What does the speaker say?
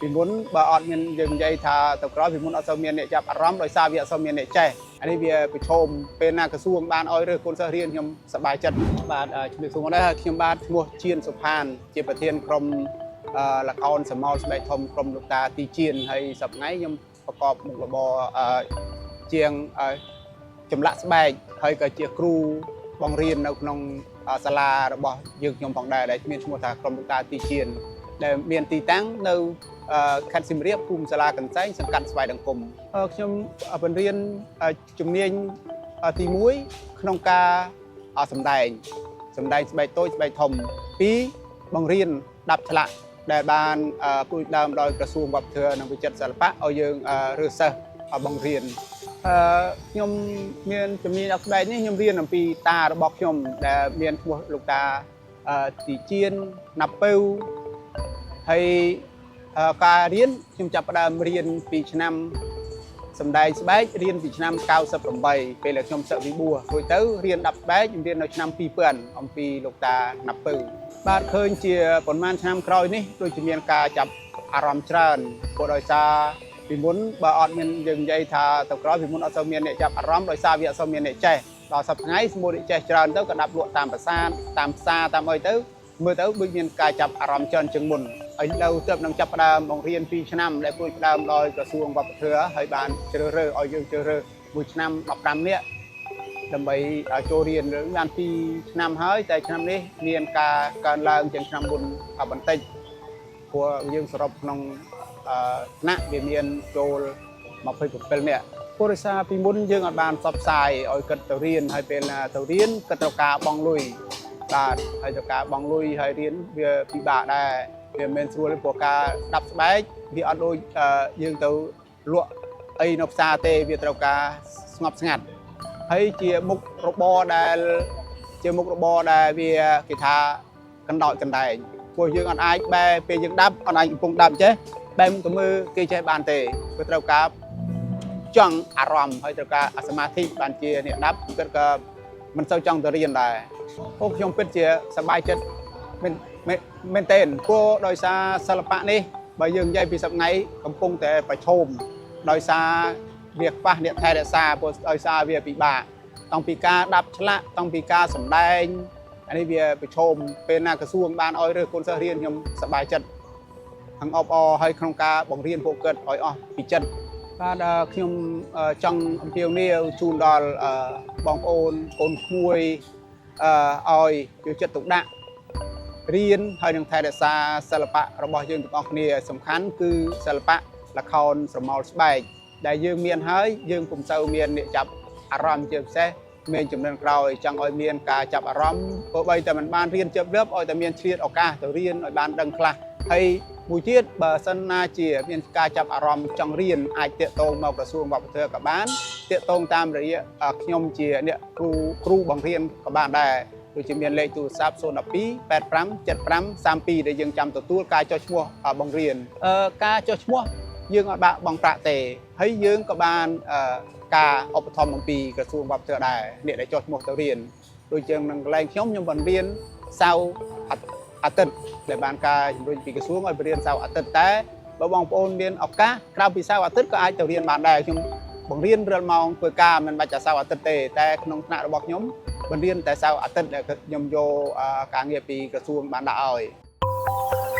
ពីមុនបើអត់មានយើងនិយាយថាទៅក្រោយពីមុនអត់សូវមានអ្នកចាប់អារម្មណ៍ដោយសារវាអត់សូវមានអ្នកចេះអានេះវាប្រឈមពេលណាក្រសួងបានឲ្យរើសកូនសិស្សរៀនខ្ញុំសប្បាយចិត្តបាទជំរាបសួរមកដែរហើយខ្ញុំបាទឈ្មោះជៀនសុផានជាប្រធានក្រុមល្ខោនស្រមោលស្បែកធំក្រុមលោកតាទីជៀនហើយសប្តាហ៍ថ្ងៃខ្ញុំប្រកបមុខរបរជាងចម្លាក់ស្បែកហើយក៏ជាគ្រូបង្រៀននៅក្នុងសាលារបស់យើងខ្ញុំផងដែរដែលមានឈ្មោះថាក្រុមលោកតាទីជៀនដែលមានទីតាំងនៅខេត្តសៀមរាបភូមិសាលាកន្សែងសង្កាត់ស្វាយដង្គមខ្ញុំបង្រៀនជំនាញទី1ក្នុងការសម្ដែងសម្ដែងស្បែកតូចស្បែកធំ2បង្រៀនដាប់ឆ្លាក់ដែលបានពូជដើមដោយក្រសួងវប្បធម៌និងវិចិត្រសិល្បៈឲ្យយើងរើសសិស្សបង្រៀនអឺខ្ញុំមានជំនាញដាប់ស្បែកនេះខ្ញុំរៀនអំពីតារបស់ខ្ញុំដែលមានឈ្មោះលោកតាទីជៀនណាប់ពៅហើយការរៀនខ្ញុំចាប់ផ្ដើមរៀនពីឆ្នាំសម្ដែងស្បែករៀនពីឆ្នាំ98ពេលដែលខ្ញុំសិស្សវិបួសរួចទៅរៀនដាប់ស្បែកខ្ញុំរៀននៅឆ្នាំ2000អំពីលោកតាណាប់ពៅបាទឃើញជាប្រហែលឆ្នាំក្រោយនេះដូចជាមានការចាប់អារម្មណ៍ច្រើនព្រោះដោយសារពីមុនបើអត់មានយើងនិយាយថាទៅក្រោយពីមុនអត់សូវមានអ្នកចាប់អារម្មណ៍ដោយសារវាអត់សូវមានអ្នកចេះដល់សប្តាហ៍ថ្ងៃស្មូតអ្នកចេះច្រើនទៅក៏ដាប់លក់តាមប្រាសាទតាមផ្សារតាមអីទៅមើលទៅដូចមានការចាប់អារម្មណ៍ច្រើនជាងមុនឥឡូវទើបនឹងចាប់ផ្ដើមបង្រៀន2ឆ្នាំដែលព្រួយផ្ដើមដោយក្រសួងវប្បធម៌ហើយបានជ្រើសរើសឲ្យយើងជ្រើសរើសមួយឆ្នាំ15នាក់ដើម្បីចូលរៀនរឿងបាន2ឆ្នាំហើយតែឆ្នាំនេះមានការកើនឡើងជាងឆ្នាំមុនបន្តិចព្រោះយើងសរុបក្នុងថ្នាក់វាមានចូល27នាក់ព្រោះដោយសារពីមុនយើងអត់បានផ្សព្វផ្សាយឲ្យគិតទៅរៀនហើយពេលណាទៅរៀនគិតត្រូវការបង់លុយបាទហើយត្រូវការបង់លុយហើយរៀនវាពិបាកដែរវាមិនមែនស្រួលទេព្រោះការដាប់ស្បែកវាអត់ដូចយើងទៅលក់អីនៅផ្សារទេវាត្រូវការស្ងប់ស្ងាត់ហើយជាមុខរបរដែលជាមុខរបរដែលវាគេថាកណ្ដោចកណ្ដែងព្រោះយើងអត់អាចបែរពេលយើងដាប់អត់អាចកំពុងដាប់ចេះបែរមុខទៅមើលគេចេះបានទេវាត្រូវការចង់អារម្មណ៍ហើយត្រូវការសមាធិបានជាអ្នកដាប់គាត់ក៏មិនសូវចង់ទៅរៀនដែរអូខ្ញុំពិតជាសប្បាយចិត្តមែនមែនទែនព្រោះដោយសារសិល្បៈនេះបើយើងនិយាយពីសប្ងៃកំពុងតែប្រឈមដោយសារវាខ្វះអ្នកថែរក្សាព្រោះដោយសារវាពិបាកតាំងពីការដាប់ឆ្លាក់តាំងពីការសម្ដែងអានេះវាប្រឈមពេលណាក្រសួងបានឲ្យរើសកូនសិស្សរៀនខ្ញុំសប្បាយចិត្តខាងអបអរហើយក្នុងការបង្រៀនពួកគាត់ឲ្យអស់ពីចិត្តបាទខ្ញុំចង់អំពាវនាវជូនដល់បងប្អូនកូនក្មួយឲ្យយកចិត្តទុកដាក់រៀនហើយនឹងថែរក្សាសិល្បៈរបស់យើងទាំងអស់គ្នាសំខាន់គឺសិល្បៈល្ខោនស្រមោលស្បែកដែលយើងមានហើយយើងពុំសូវមានអ្នកចាប់អារម្មណ៍ជាពិសេសមានចំណិនក្រោយចង់ឲ្យមានការចាប់អារម្មណ៍ទោះបីតែមិនបានរៀនជិបលឹបឲ្យតែមានឆ្លៀតឱកាសទៅរៀនឲ្យបានដឹងខ្លះហើយមួយទៀតបើសិនណាជាមានការចាប់អារម្មណ៍ចង់រៀនអាចទាក់ទងមកក្រសួងវប្បធម៌ក៏បានទាក់ទងតាមរយៈខ្ញុំជាអ្នកគ្រូគ្រូបង្រៀនក៏បានដែរដូចជាមានលេខទូរស័ព្ទ012 85 75 32ដែលយើងចាំទទួលការចុះឈ្មោះបង្រៀនការចុះឈ្មោះយើងអត់បាក់បង់ប្រាក់ទេហើយយើងក៏បានការឧបត្ថម្ភអំពីក្រសួងវប្បធម៌ដែរអ្នកដែលចុះឈ្មោះទៅរៀនដូចជានឹងកន្លែងខ្ញុំខ្ញុំបង្រៀនសៅរ៍អាទិត្យដែលបានការជំរុញពីក្រសួងឲ្យបង្រៀនសៅរ៍អាទិត្យតែបើបងប្អូនមានឱកាសក្រៅពីសៅរ៍អាទិត្យក៏អាចទៅរៀនបានដែរខ្ញុំបង្រៀនរាល់ម៉ោងធ្វើការមិនបាច់តែសៅរ៍អាទិត្យទេតែក្នុងថ្នាក់របស់ខ្ញុំបង្រៀនតែសៅរ៍អាទិត្យដែលខ្ញុំយកការងារពីក្រសួងបានដាក់ឲ្យ។